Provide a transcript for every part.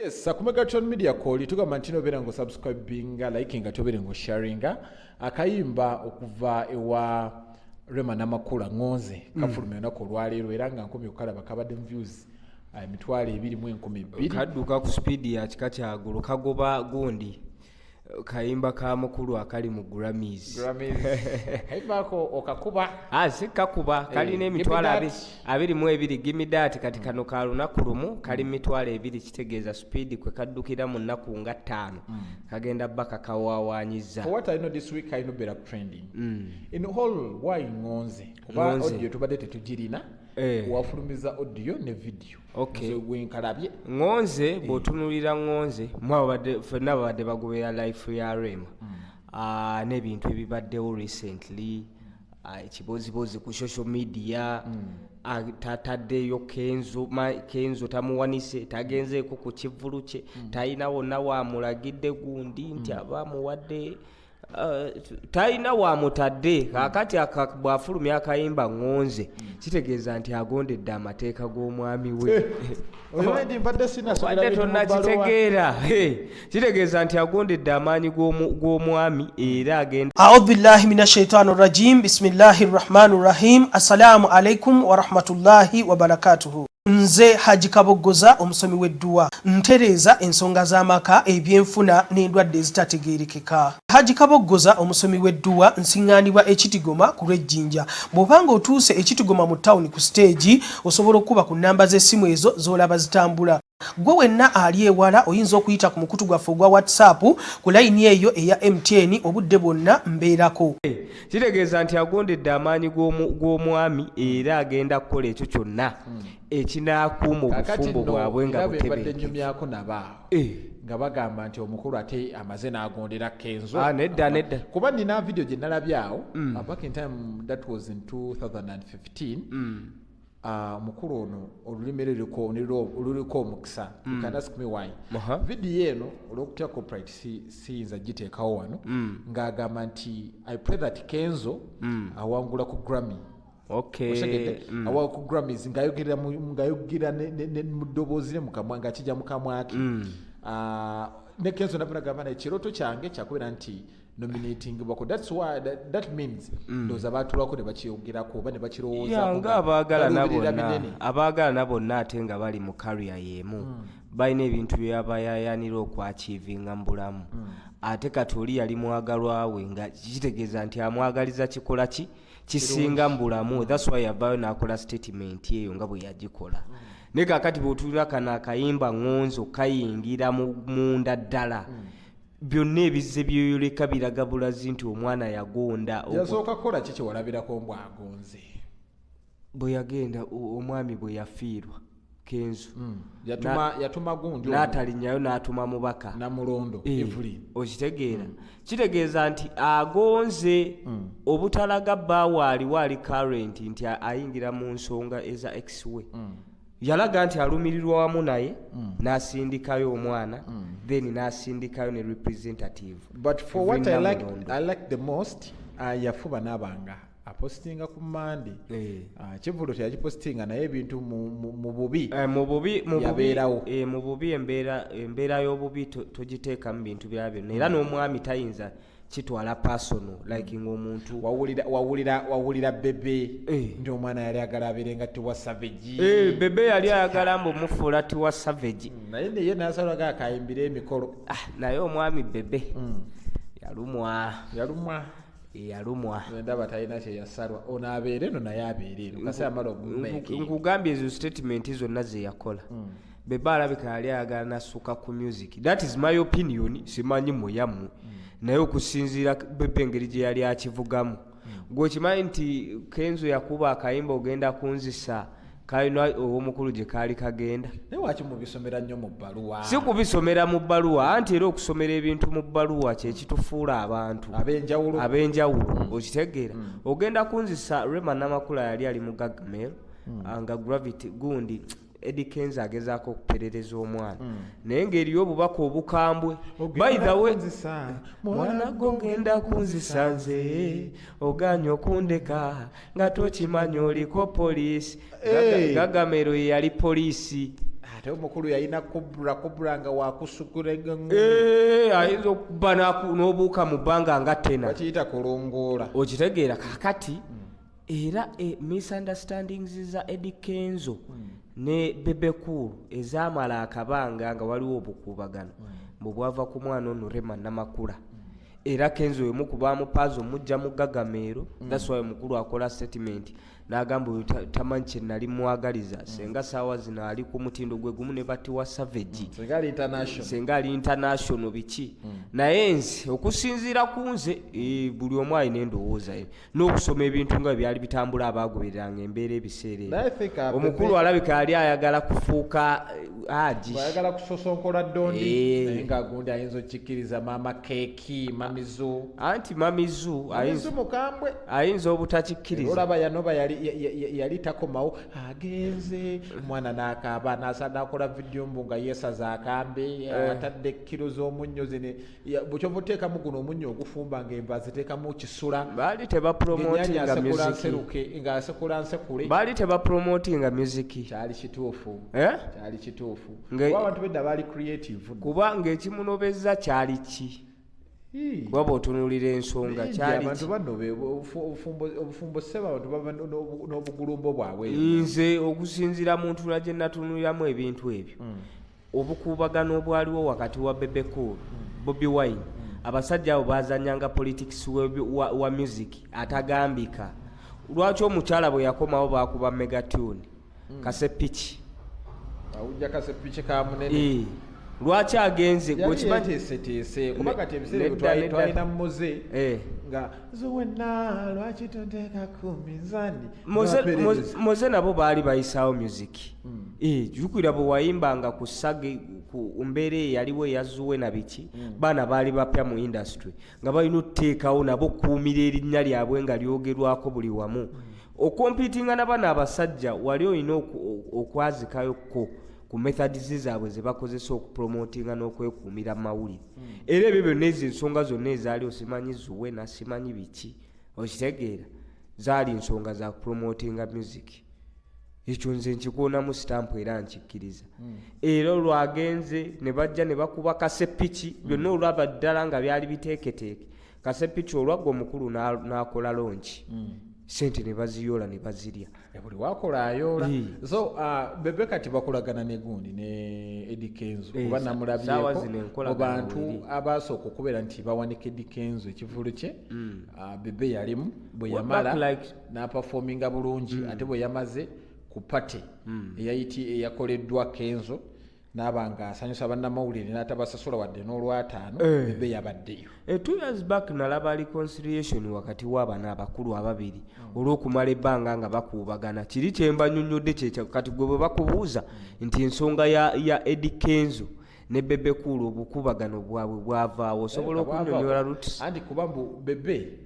Yes, ku Megatron Media Call tugamba nti nobeera nga osubscribinga, likinga, tobeere nga osharinga. Akayimba okuva ewa Rema Namakula, Ngonze, kafulumya olunaku olwaleero era nga nkomye okukalaba kabadde mu views 20,200. Kadduka ku sipiidi ya kika kyagulu, kagoba gundi kayimba ka mukulu akali mu Grammys. Grammys. Kayimba ako okakuba? Ah, si kakuba, kalina emitwalo Give me that. 22, Gimme That. Kati kano ka lunaku lumu kali 20,000, kitegeeza sipiidi kwe kaddukira mu nnaku nga 5 kagenda baka kawaawaanyiza. For what I know, this week I know better trending in whole. Why Ngonze? Kuba Ngonze. audio tubadde tetugirina. Wafulumiza audio ne video. Nze gwenkalabye. Ŋŋonze, bw'otunuulira ŋŋonze, mwabadde ffenna babadde bagoberera life ya Rema. Ah, n'ebintu ebibaddewo recently, ekibozibozi ku social media, tataddeyo Kenzo, Kenzo tamuwanise, tagenzeeko ku kivvulu kye, talina wonna wamulagidde gundi nti aba amuwadde, talina wamutadde. Kaakati bw'afulumya akayimba Ŋŋonze, kitegeeza nti agondedde amateeka g'omwami we. Oyo mbadde sinasomera Obadde bintu mu bbaluwa. tonnakitegeera. Hey, kitegeeza nti agondedde amaanyi g'omwami era agenda. Audhu billahi min ashaitani rajim, bismillahi rrahmani rrahim. Assalamu alaikum warahmatullahi wabarakatuhu. Nze Haji Kaboggoza, omusomi w'edduwa, ntereeza ensonga z'amaka, ebyenfuna n'endwadde ezitategeerekeka. Haji Kaboggoza, omusomi w'edduwa, nsiŋŋaanibwa Ekitigoma ku lw'Ejjinja. Bw'obanga otuuse Ekitigoma mu tawuni ku siteegi, osobola okuba ku nnamba z'essimu ezo z'olaba zitambula. Gwe wenna ali ewala oyinza okuyita ku mukutu gwaffe ogwa WhatsApp ku layini eyo eya MTN, obudde bwonna mbeerako. Kitegeeza nti agondedde amaanyi g'omwami era agenda kukola ekyo kyonna ekinaakuuma Kakati obufumbo nno bwabwe nga era bwe mbadde butebenkevu. nyumyako nabaawo nga bagamba nti omukulu ate amaze n'agondera Kenzo. Ah, nedda, nedda. Kuba nina video gye nalabye awo, back in time, that was in 2015. Omukulu ono olulimi luliko omukisa. You can ask me why. Video eno, olwokutya copyright, siyinza giteekawo wano, ng'agamba nti, "I pray that Kenzo awangula ku Grammy." Otegedde? Awangula ku Grammys ng'ayogera mu ddoboozi ne mu kamwa ng'akijja mu kamwa ke. Ah, ne Kenzo nabona naye ekirooto kyange kyakubeera nti nominatingibwako. That's why that means ndowooza baatuulako ne bakyogerako oba ne bakirowoozaako Ya, nga nga abaagalana baluubirira bonna binene. Abaagalana bonna ate nga bali mu career y'emu, balina ebintu byebayayanira okwachievinga mu bulamu. Ate kati oli yali mwagalwa we, nga kitegeeza nti amwagaliza kikola ki kisinga mu bulamu. That's why yavaayo n'akola statement eyo nga bwe yagikola. Naye kaakati bw'otuulira kano akayimba Ŋŋonzo, kayingira munda ddala. Byonna ebizze byeyoleka biraga bulazi nti omwana yagonda. Yasooka kukola ki kyewalabirako mbw agonze? Bwe yagenda, omwami bwe yafiirwa Kenzo, Yatuma gundi ono, n'atalinnyayo n'atuma mubaka. Namulondo. Evelyn. Okitegeera? Kitegeeza nti agonze obutalaga bbaawe aliwo ali current nti ayingira mu nsonga eza ex we. Yalaga nti alumirirwa wamu naye, n'asindikayo omwana, then n'asindikayo ne representative. But for what I Evelyn like, Namulondo. I like the most, yafuba n'abanga apostinga ku Mande. Kivulo teyagipostinga, naye ebintu mu bubi Mu bubi yabeerawo. Mu bubi, embeera y'obubi togiteeka mu bintu bya byonna, era n'omwami tayinza kitwala personal, like ng'omuntu. Wawulira Bebe nti omwana yali agala abeere nga Tiwa Savage. Bebe yali ayagala mbu mufuula Tiwa Savage. Naye neye nasalaga akayimbira emikolo. Ah, naye omwami Bebe yalumwa. Yalumwa. Yalumwa. Ndaba talina kyeyasalwa, ono abeere eno naye abeere eno kasi amala omumeeki. Nkugambye, ezo statement zonna ze yakola, Bebe alabika yali ayagala nassuka ku music. That is my opinion, simanyi muyammwe, naye okusinziira Bebe engeri gye yali akivugamu, gweokimanyi nti Kenzo yakuba akayimba "Ogenda Kunzisa", kalina ow'omukulu gye kaali kagenda. Naye waki mubisomera nnyo mu bbaluwa? Si kubisomera mu bbaluwa, anti era okusomera ebintu mu bbaluwa kyekitufuula abantu ab'enjawulo. Ab'enjawulo, okitegeera? "Ogenda Kunzisa", Rema Namakula yali ali mu Gagamel, nga Gravity gundi Eddie Kenzo agezaako okuperereza omwana, naye ng'eriyo obubaka obukambwe. By the way, kunzisa. Mwana gwe ogenda kunzisa, nze oganye okundeka nga tokimanyi oliko poliisi. Hey. Gagamero ye yali poliisi. Ate omukulu yalina kubra kubra nga wakusukula. Ayinza okuba n'obuuka mu bbanga nga tena. Bakiyita kulongoola. Okitegeera? Kakati era misunderstandings za Eddie Kenzo ne Bebe Cool ezaamala akabanga nga waliwo obukuubagano bwe bwava ku mwana ono Rema Namakula. Era Kenzo yomu ku bamupaaza omujja mu gagameero. That's why omukulu akola statement n'agamba oyo tamanyi kye nali mwagaliza, senga saawa zino ali ku mutindo gwe gumu ne Batiwa Savage. Singa ali international. Senga ali international biki. Naye nze okusinziira ku nze, buli omu alina endowooza ye n'okusoma ebintu nga byali bitambula, abaagobereranga embeera ebiseera ebyo. Naye I think, Omukulu alabika yali ayagala kufuuka Haji. Bw'ayagala kusosonkola Dondi. Naye nga gundi ayinza okikkiriza, maama keeki mamizu. Anti mamizu Mamizu mukambwe. Ayinza obutakikkiriza. Olaba yanoba yali yali takomawo, agenze omwana n'akaaba n'akola vidiyo mbu nga yeesaza akambe. Atadde kiro z'omunnyo zine. Bukyova oteekamu guno omunnyo ogufumba ng'enva ziteekamu kisula. Baali tebapromotinga Ng'ennyaanya asekula music. Nseruke ng'asekula nsekule. Baali tebapromotinga music. Kyali kituufu. Eh? Kyali kituufu. Kuba abantu bedda baali creative. Kuba ng'ekimunobeza kyali ki? Hii. Kuba bw'otunuulira ensonga, Bingi, kyali abantu ki? bano obufumbo ssebo, abantu bava n'obugulumbo bwabwe. Nze okusinziira mu ntula gye natunuuliramu ebintu ebyo, obukuubagano obwaliwo wakati wa Bebe Cool, Bobi Wine, abasajja abo bazanyanga politics wa music atagambika. Lwaki omukyala bwe yakomawo bakuba megatune kasepiki? Awujja kasepiki ka munene. Lwaki agenze? Yali Gwekimanyi yeteeseteese kuba kati ebiseera ebyo Nedda, nedda. twalina Muze nga zuwena, lwaki tonteeka ku minzaani? Lwaperereza. Moze nabo baali bayisaawo music. Jjukira bwe wayimbanga ku sage ku mbeera eyo yaliwo eyazuwe na biki, baana baali bapya mu industry nga balina otuteekawo nabo okukuumira erinnya lyabwe nga lyogerwako buli wamu. Okompitinga na bano abasajja wali olina okwazikayokko ku methods zaabwe ze bakozesa okupromotinga n'okwekuumira mu mawulire. Era ebyo byonna, ezo ensonga zonna ezaaliwo, simanyi Zuwena, simanyi biki, okitegeera, zaali nsonga za kupromotinga music. Ekyo nze nkikuonamu sitampu era nkikkiriza. Era olwagenze ne bajja ne bakuba kasepiki byonna, olwaba ddala nga byali biteeketeeke. Kasepiki olwagga, omukulu n'akola launch, sente ne baziyoola ne bazirya. Buli wakola ayoola. So Bebe kati bakolagana ne gundi ne Eddy Kenzo. Kuba Saawa namulabyeko zino mu enkolagana bantu weeri. abasooka okubeera nti bawanika Eddy Kenzo ekivulu kye, Bebe yalimu bwe Well, yamala back like n'aperforminga bulungi. Ate bwe yamaze ku party eyayiti eyakoleddwa Kenzo, n'aba nga asanyusa bannamawulire n'atabasasula wadde n'olwataano. Bebe yabaddeyo. 2 years back nalaba reconciliation wakati w'abana abakulu ababiri olw'okumala ebbanga nga bakuubagana. Kiri kyembanyonnyodde kyekya kati gwe bwe bakubuuza nti ensonga ya Eddy Kenzo ne Bebe Cool, obukuubagano bwabwe bwavaawo, osobola okunyonyola roots? Anti kuba mbu Bebe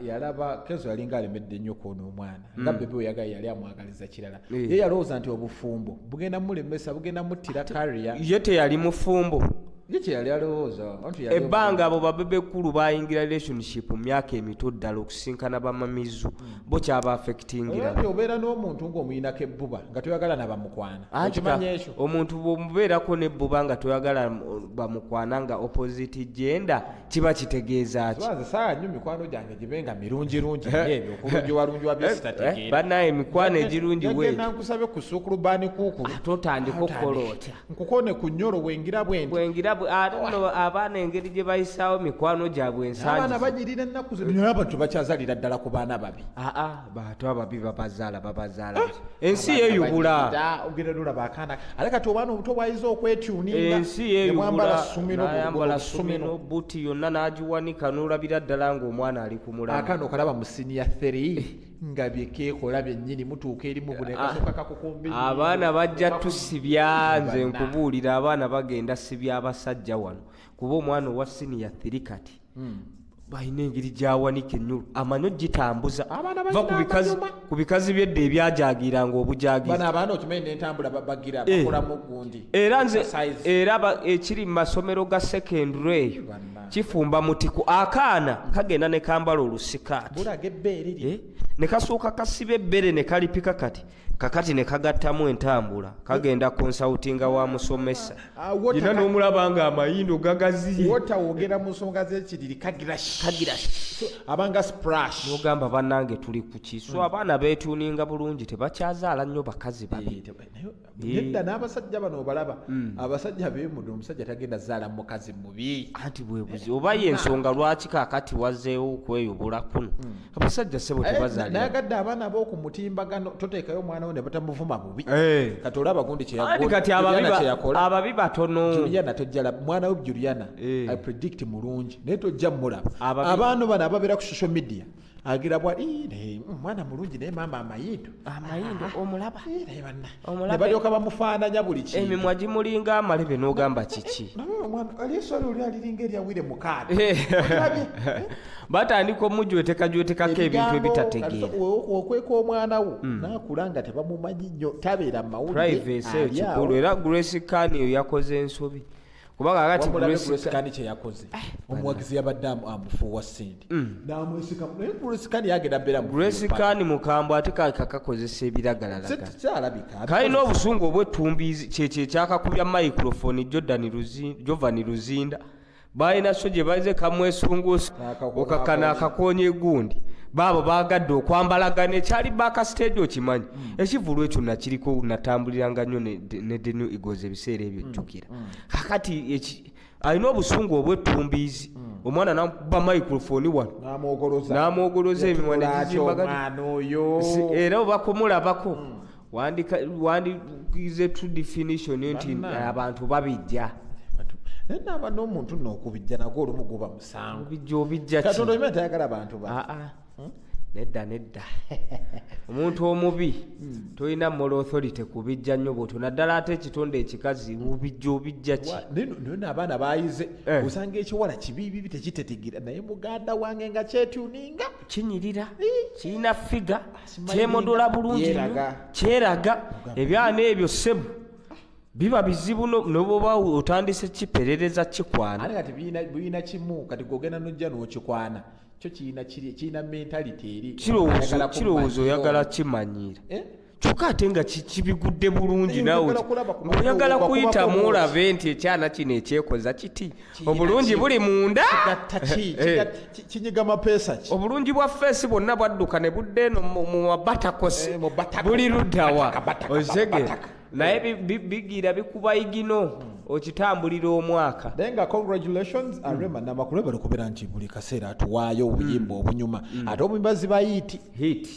yalaba Kenzo yalinga alemedde nnyo kwona omwana nga Bebe weyagala yali amwagaliza kirala. Ye yalowooza nti obufumbo bugenda mulemesa, bugenda muttira career. Ye teyali mufumbo. Ye kye yali alowooza anti yali Ebbanga abo ba Bebe Cool bayingira relationship mu myaka emito ddala okusinkana bamamizu bo kyaba affectingira. Nti obeera n'omuntu ng'omuyinako ebbuba nga toyagala nabamukwana. Anti Okimanyi ekyo? Omuntu bw'omubeerako n'ebbuba nga toyagala bamukwana nga opposite gender, kiba kitegeeza ki? Nze saagala nnyo mikwano gyange gibe nga mirungi rungi nnyo, ebyo okulungiwa lungiwa byesitategeera. Bannaye emikwano egirungi Nagenda bwetyo. nkusabe ku suukulubaani kuukulu. Ate otandika okukola otya? Nkukone ku nnyolo bwengira bwe nti. Bwengira ate nno abaana engeri gye bayisaawo mikwano gyabwe Abaana ensangi. banyirira ennaku zino, naye abantu bakyazalira ddala ku baana babi. Aa, bantu ababi babazaala, babazaala, ensi yeeyubula. Abaana ogenda nolaba akaana ate kati obwana obuto bwayiza okwetuninga. Ensi yeeyubula. Mwambala sumino. N'ayambala sumino, buti yonna n'agiwanika n'olabira ddala ng'omwana ali ku mulamu. Akaana okalaba mu senior 3 nga byekeekola byennyini, mutuuka erimu buli kasooka kakukumbi. Abaana bajja tusibya, nze Banna. nkubuulira, abaana bagenda sibya abasajja wano, kuba omwana owa senior 3 kati balina engeri gyawanika ennyulu, amanyi ogitambuza. Abaana Va balina ku bikazi amanyuma. ku bikazi byedda ebyajagiranga obujagizi. Bano abaana okimanyi n'entambula bagira bakolamu gundi Era nze exercise. era ekiri mu masomero ga secondary eyo. Bannange. Kifumba mutiku akaana kagenda ne kambala olusikaati. Bulaga ebbeere liri. Ne kasooka kasiba ebbere ne kalipika kati. Kakati ne kagattamu entambula kagenda consultinga wa musomesa. Yina n'omulaba nga amayindo gagaziye. Wotawogera mu nsonga z'ekiriri kagira kagira abanga splash. N'ogamba bannange tuli ku ki? So abaana beetuuninga bulungi tebakyazaala nnyo bakazi babi. Nedda n'abasajja bano obalaba abasajja beemudde omusajja tagenda zaala mukazi mubi. Anti bwe buzi oba ye ensonga lwaki kaakati wazzeewo okweyubula kuno. Abasajja ssebo tebazaalira. Nayagadde abaana b'oku mutimbagano toteekayo omwana wo ne batamuvuma bubi. Kati olaba gundi kye kati ababi batono. Juliana tojja mwana we Juliana I predict mulungi naye tojja mulaba. Abaana bano ababeera ku social media agira bwa mwana mulungi naye maama amayindo. Amayindo omulaba. Ne balyoka bamufaananya buli kintu. Emimwa gimulinga amalebe n'ogamba kiki. Eriiso lyo liringa eryawire mukaada. Batandika omujwetekajwetekako ebintu ebitategeera. Okweka omwana wo n'akula nga tebamumanyi nnyo tabeera mu mawulire. Privacy ekikulu era Grace Khan yakoze ensobi. Kubanga akati Grace Khan kye yakoze omuwagizi yabadde amufuuwa ssente n'amwesika naye Grace Khan yagenda mbeera Grace Khan mukambwe ate kakakozesa ebiragalalagala kyalabika kalina obusungu obw'ettumbiizi kyekyo ekyakakubya microphone Giovanni Luzinda balina so gye baze kamwesunguusa okakana akakoonye egundi baabo baagadde okwambalagana ekyali backstage okimanyi ekivvulu ekyo nakiriko natambuliranga nnyo ne The New Eagles ebiseera ebyo jjukira kakati alina obusungu obw'ettumbiizi omwana n'amukuba microphone wano n'amwogoloza emimwa ne gizimbagana era oba kumulabako wandikize true definition nti abantu babijja. Naye naaba n'omuntu nno okubijja nagwo olumu guba musango. Obijja obijja ki? Katonda obimanyi tayagala bantu ba. Nedda nedda. Omuntu omubi tolina moral authority kubijja nnyo bw'otyo naddala ate ekitonde ekikazi obijja obijja ki? Naye abaana baayize osanga ekiwala kibibibi tekitetegeera naye muganda wange nga kyetuuninga. Kinyirira, kirina figa, kyemodola bulungi nnyo, kyeraga ebyana ebyo ssebo. Biba bizibu n'oba otandise kiperereza kikwana. Ate kati birina kimu kati gw'ogenda n'ojja n'okikwana kyo kirina kirina mentality eri. Kirowoozo oyagala kimanyiira. Kyokka ate nga kibigudde bulungi naawe oyagala kuyitamu olabe nti ekyana kino ekyekoza kiti obulungi buli munda. Kinyiga mapeesa ki? Obulungi bwa feesi bwonna bwadduka ne budda eno mu mabatakosi buli luddawa ozege. Naye bigira bikuba igino okitambulira omwaka. Naye nga congratulations Rema Namakula bali kubeera nti buli kaseera atuwaayo obuyimba obunyuma ate obuyimba ziba hit. Hit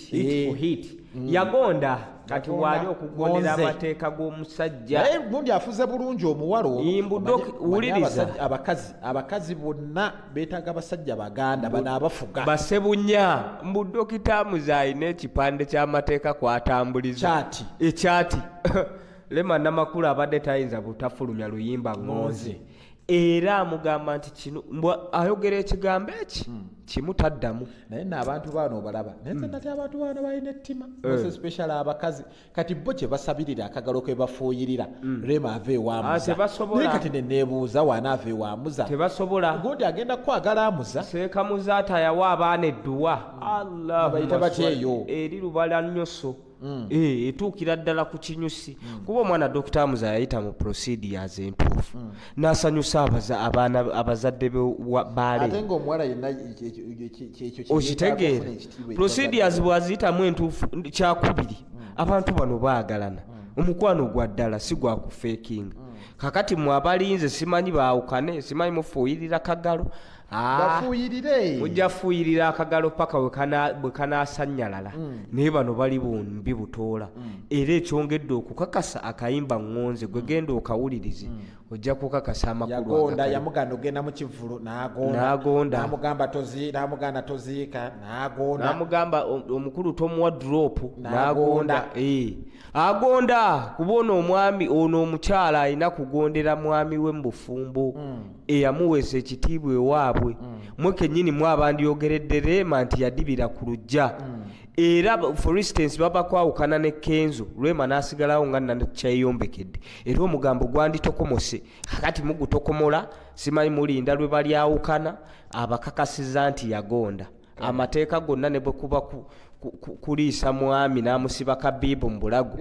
hit. Yagonda kati wali okugondera amateeka g'omusajja. Naye gundi afuze bulungi omuwala wuliriza abakazi bonna beetaaga abasajja baganda bano abafuga. Basebunya mbu Dokita Muza alina ekipande ky'amateeka kw'atambuliza. Ekyati. Rema Namakula abadde tayinza butafulumya luyimba ngonze. Era amugamba nti kino ayogera ekigambo eki kimu taddamu. Naye nno abantu bano obalaba naye nze nati abantu bano balina ettima most especially abakazi kati bo kye basabirira akagalo ke bafuuyirira Rema ave ewa Muza. Naye kati ne neebuuza w'anaava ewa Muza. Tebasobola. Gundi agenda kwagala Muza. Seeka Muza tayawa abaana edduwa. Bayita batya eyo? Eri lubala nnyoso. Etuukira ddala ku kinyusi kuba omwana Dr. Muza yayita mu procedures entuufu n'asanyusa abaana abazadde be baale. Ate ng'omuwala yenna ekyo okitegeera procedures bw'aziyitamu entuufu kyakubiri abantu bano baagalana omukwano gwa ddala si gwa kufeekinga. Kakati mwe abalinze simanyi baawukane simanyi mufuuyirira kagalo. Bafuuyirire. Mujja fuuyirira akagalo paka bwe kanaasannyalala. Naye bano bali bombi butoola. Era ekyongedde okukakasa akayimba ŋŋonze gwe genda okawulirize ojja kukakasa amakulu. Yagonda yamuganda ogenda mu kivvulu n'agonda. N'amugamba n'amuganda toziika n'agonda. N'amugamba omukulu tomuwa drop n'agonda. Agonda kuba ono omwami ono omukyala alina kugondera mwami we mu bufumbo eyamuweesa ekitiibwa ewaabwe. Mwe kennyini mwe abandyogeredde Rema nti yadibira ku luggya. Era for instance, baba kwawukana ne Kenzo, Rema n'asigalawo nga nakyeyombekedde, era omugambo gwanditokomose. Kati mugutokomola, simanyi mulinda lwe balyawukana abakakasiza nti yagonda amateeka gonna, ne bwe kuba kuliisa mwami n'amusiba kabiibu mu bulago,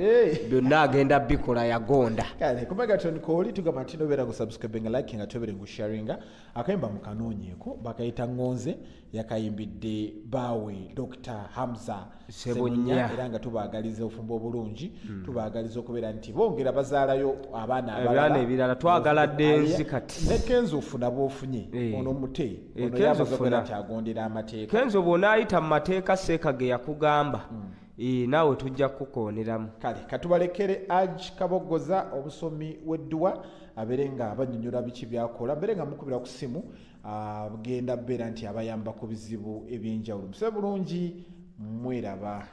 byonna agenda bikola, yagonda. Kale ku Megatron kooli tugamba nti nobeera kusubscribinga, likinga, tobere ngusharinga. Akayimba mukanoonyeeko, bakayita Ŋŋonze, yakayimbidde baawe Dr Hamza Ssebunya. Era nga tubaagaliza obufumbo obulungi, tubaagaliza okubeera nti bongera bazaalayo abaana. Abaana ebirala. Twagala ddenzi kati. Ne Kenzo ofuna bw'ofunye. Ono mute. Ono Kenzo yamaze okubeera funa. nti agondera amateeka. Kenzo, bw'onaayita mu mateeka seeka ge yakugamba, naawe tujja kukukooneramu. Kale katubalekere Aj Kabogoza, omusomi w'edduwa, abeere nga abannyonnyola biki byakola, mbeere nga mukubira ku ssimu, agenda beera nti abayamba ku bizibu ebyenjawulo. Musebe bulungi, mweraba.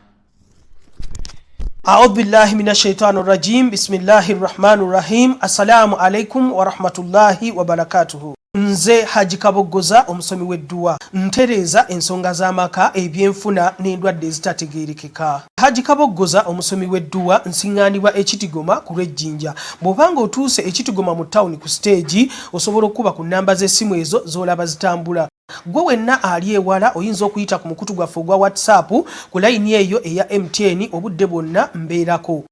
Audhu billahi min ashaitani rajim. Bismillahi rrahmani rrahim. Assalamu alaikum warahmatullahi wabarakatuhu. Nze Haji Kaboggoza, omusomi w'edduwa, ntereeza ensonga z'amaka, ebyenfuna n'endwadde ezitategeerekeka. Haji Kaboggoza, omusomi w'edduwa, nsiŋŋaanibwa Ekitigoma ku lw'Ejjinja. Bw'obanga otuuse Ekitigoma mu tawuni ku siteegi, osobola okukuba ku nnamba z'essimu ezo z'olaba zitambula. Gwe wenna ali ewala oyinza okuyita ku mukutu gwaffe ogwa WhatsApp ku layini eyo eya MTN, obudde bwonna mbeerako.